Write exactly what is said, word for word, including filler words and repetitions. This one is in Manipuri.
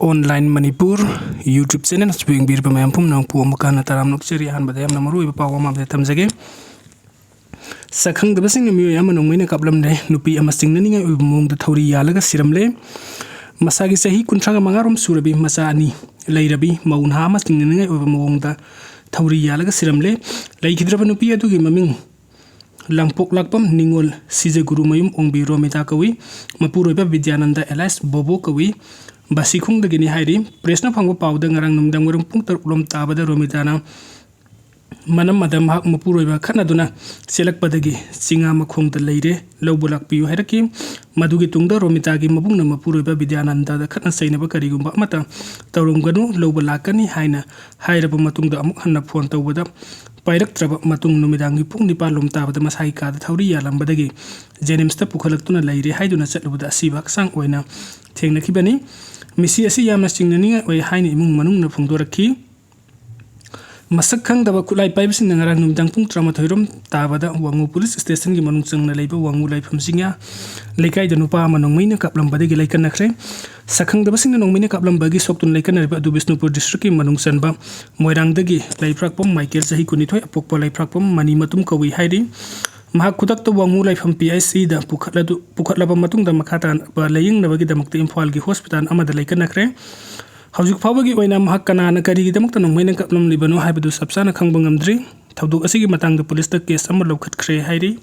Online Manipur YouTube channel ꯑꯁꯤꯕꯨ ꯌꯦꯡꯕꯤꯔꯤꯕ ꯃꯌꯥꯝ ꯄꯨꯝꯅꯃꯛꯄꯨ ꯑꯃꯨꯛ ꯍꯟꯅ ꯇꯔꯥꯝꯅ ꯑꯣꯛꯆꯔꯤ꯫ ꯑꯍꯥꯟꯕꯗ ꯌꯥꯝꯅ ꯃꯔꯨꯑꯣꯏꯕ ꯄꯥꯎ ꯑꯃ ꯑꯃꯗ ꯊꯝꯖꯒꯦ꯫ ꯁꯛꯈꯪꯗꯕꯁꯤꯡꯅ ꯃꯤꯑꯣꯏ ꯑꯃ ꯅꯣꯡꯃꯩꯅ ꯀꯥꯞꯂꯝꯂꯦ꯫ ꯅꯨꯄꯤ ꯑꯃ ꯆꯤꯡꯅꯅꯤꯡꯉꯥꯏ ꯑꯣꯏꯕ ꯃꯑꯣꯡꯗ ꯊꯧꯔꯤ ꯌꯥꯜꯂꯒ ꯁꯤꯔꯝꯂꯦ꯫ ꯃꯁꯥꯒꯤ ꯆꯍꯤ ꯀꯨꯟꯊ꯭ꯔꯥꯒ ꯃꯉꯥꯔꯣꯝ ꯁꯨꯔꯕꯤ ꯃꯆꯥ ꯑꯅꯤ ꯂꯩꯔꯕꯤ ꯃꯧ ꯅꯍꯥ ꯑꯃ ꯆꯤꯡꯅꯅꯤꯡꯉꯥꯏ ꯑꯣꯏꯕ ꯃꯑꯣꯡꯗ ꯊꯧꯔꯤ ꯌꯥꯜꯂꯒ ꯁꯤꯔꯝꯂꯦ꯫ ꯂꯩꯈꯤꯗ꯭ꯔꯕ ꯅꯨꯄꯤ ꯑꯗꯨꯒꯤ ꯃꯃꯤꯡ ꯂꯥꯡꯄꯣꯛꯂꯥꯛꯄꯝ ꯅꯤꯉꯣꯜ ꯁꯤꯖꯒꯨꯔꯨꯃꯌꯨꯝ ꯑꯣꯡꯕꯤ ꯔꯣꯃꯤꯇꯥ ꯀꯧꯏ꯫ ꯃꯄꯨꯔꯣꯏꯕ ꯕꯤꯗ꯭ꯌꯥꯅꯟꯗ alias ꯕꯣꯕꯣ ꯀꯧꯏ꯫ ꯕꯥꯁꯤꯈꯣꯡꯗꯒꯤꯅꯤ ꯍꯥꯏꯔꯤ꯫ ꯄ꯭ꯔꯦꯁꯅ ꯐꯪꯕ ꯄꯥꯎꯗ ꯉꯔꯥꯡ ꯅꯨꯃꯤꯗꯥꯡ ꯋꯥꯏꯔꯝ ꯄꯨꯡ ꯇꯔꯨꯛ ꯂꯣꯝ ꯇꯥꯕꯗ ꯔꯣꯃꯤꯇꯥꯅ ꯃꯅꯝ ꯑꯗ ꯃꯍꯥꯛ ꯃꯄꯨꯔꯣꯏꯕ ꯈꯠꯅꯗꯨꯅ ꯆꯦꯜꯂꯛꯄꯗꯒꯤ ꯆꯤꯡꯉꯥ ꯃꯈꯣꯡꯗ ꯂꯩꯔꯦ꯫ ꯂꯧꯕ ꯂꯥꯛꯄꯤꯌꯨ ꯍꯥꯏꯔꯛꯈꯤ꯫ ꯃꯗꯨꯒꯤ ꯇꯨꯡꯗ ꯔꯣꯃꯤꯇꯥꯒꯤ ꯃꯕꯨꯡꯅ ꯃꯄꯨꯔꯣꯏꯕ ꯕꯤꯗ꯭ꯌꯥꯅꯟꯗꯗ ꯈꯠꯅ ꯆꯩꯅꯕ ꯀꯔꯤꯒꯨꯝꯕ ꯑꯃꯠꯇ ꯇꯧꯔꯝꯒꯅꯨ, ꯂꯧꯕ ꯂꯥꯛꯀꯅꯤ ꯍꯥꯏꯅ ꯍꯥꯏꯔꯕ ꯃꯇꯨꯡꯗ ꯑꯃꯨꯛ ꯍꯟꯅ ꯐꯣꯟ ꯇꯧꯕꯗ ꯄꯥꯏꯔꯛꯇ꯭ꯔꯕ ꯃꯇꯨꯡ ꯅꯨꯃꯤꯗꯥꯡꯒꯤ ꯄꯨꯡ ꯅꯤꯄꯥꯟ ꯂꯣꯝ ꯇꯥꯕꯗ ꯃꯁꯥꯒꯤ ꯀꯥꯗ ꯊꯧꯔꯤ ꯌꯥꯜꯂꯝꯕꯗꯒꯤ ꯖꯦꯅꯤꯝꯁꯇ ꯄꯨꯈꯠꯂꯛꯇꯨꯅ ꯂꯩꯔꯦ ꯍꯥꯏꯗꯨꯅ ꯆꯠꯂꯨꯕꯗ ꯑꯁꯤꯕ ꯍꯛꯆꯥꯡ ꯑꯣꯏꯅ ꯊꯦꯡꯅꯈꯤꯕꯅꯤ꯫ ꯃꯤꯁꯤ ꯑꯁꯤ ꯌꯥꯝꯅ ꯆꯤꯡꯅꯅꯤꯡꯉꯥꯏ ꯑꯣꯏ ꯍꯥꯏꯅ ꯏꯃꯨꯡ ꯃꯅꯨꯡꯅ ꯐꯣꯡꯗꯣꯔꯛꯈꯤ꯫ ꯃꯁꯛ ꯈꯪꯗꯕ ꯈꯨꯠꯂꯥꯏ ꯄꯥꯏꯕꯁꯤꯡꯅ ꯉꯔꯥꯡ ꯅꯨꯃꯤꯗꯥꯡ ꯄꯨꯡ ꯇꯔꯥꯃꯥꯊꯣꯏ ꯔꯣꯝ ꯇꯥꯕꯗ ꯋꯥꯡꯉꯨ ꯄꯨꯂꯤꯁ ꯁ꯭ꯇꯦꯁꯟꯒꯤ ꯃꯅꯨꯡ ꯆꯪꯅ ꯂꯩꯕ ꯋꯥꯡꯉꯨ ꯂꯥꯏꯐꯝ ꯆꯤꯡꯌꯥ ꯂꯩꯀꯥꯏꯗ ꯅꯨꯄꯥ ꯑꯃ ꯅꯣꯡꯃꯩꯅ ꯀꯥꯞꯂꯝꯕꯗꯒꯤ ꯂꯩꯀꯟꯅꯈ꯭ꯔꯦ꯫ ꯁꯛꯈꯪꯗꯕꯁꯤꯡꯅ ꯅꯣꯡꯃꯩꯅ ꯀꯥꯞꯂꯝꯕꯒꯤ ꯁꯣꯛꯇꯨꯅ ꯂꯩꯀꯟꯅꯔꯤꯕ ꯑꯗꯨ ꯕꯤꯁꯅꯨꯄꯨꯔ ꯗꯤꯁꯇ꯭ꯔꯤꯛꯀꯤ ꯃꯅꯨꯡ ꯆꯟꯕ ꯃꯣꯏꯔꯥꯡꯗꯒꯤ ꯂꯩꯐ꯭ꯔꯥꯛꯄꯝ ꯃꯥꯏꯀꯦꯜ, ꯆꯍꯤ ꯀꯨꯟꯅꯤꯊꯣꯏ, ꯑꯄꯣꯛꯄ ꯂꯩꯐ꯭ꯔꯥꯛꯄꯝ ꯃꯅꯤ ꯃꯇꯨꯝ ꯀꯧꯏ ꯍꯥꯏꯔꯤ꯫ ꯃꯍꯥꯛ ꯈꯨꯗꯛꯇ ꯋꯥꯡꯉꯨ ꯂꯥꯏꯐꯝ ꯄꯤ ꯑꯩꯆ ꯁꯤꯗ ꯄꯨꯈꯠꯂꯗꯨ-, ꯄꯨꯈꯠꯂꯕ ꯃꯇꯨꯡꯗ ꯃꯈꯥ ꯇꯥꯅ ꯂꯥꯌꯦꯡꯅꯕꯒꯤꯗꯃꯛꯇ ꯏꯝꯐꯥꯜꯒꯤ ꯍꯣꯁꯄꯤꯇꯥꯜ ꯑꯃꯗ ꯂꯩꯀꯠꯅꯈ꯭ꯔꯦ꯫ ꯍꯧꯖꯤꯛ ꯐꯥꯎꯕꯒꯤ ꯑꯣꯏꯅ ꯃꯍꯥꯛ ꯀꯅꯥꯅ ꯀꯔꯤꯒꯤꯗꯃꯛꯇ ꯅꯣꯡꯃꯩꯅ ꯀꯥꯞꯂꯝꯂꯤꯕꯅꯣ ꯍꯥꯏꯕꯗꯨ ꯆꯞ ꯆꯥꯅ ꯈꯪꯕ ꯉꯝꯗ꯭ꯔꯤ꯫ ꯊꯧꯗꯣꯛ ꯑꯁꯤꯒꯤ ꯃꯇꯥꯡꯗ ꯄꯨꯂꯤꯁꯇ ꯀꯦꯁ ꯑꯃ ꯂꯧꯈꯠꯈ꯭ꯔꯦ ꯍꯥꯏꯔꯤ꯫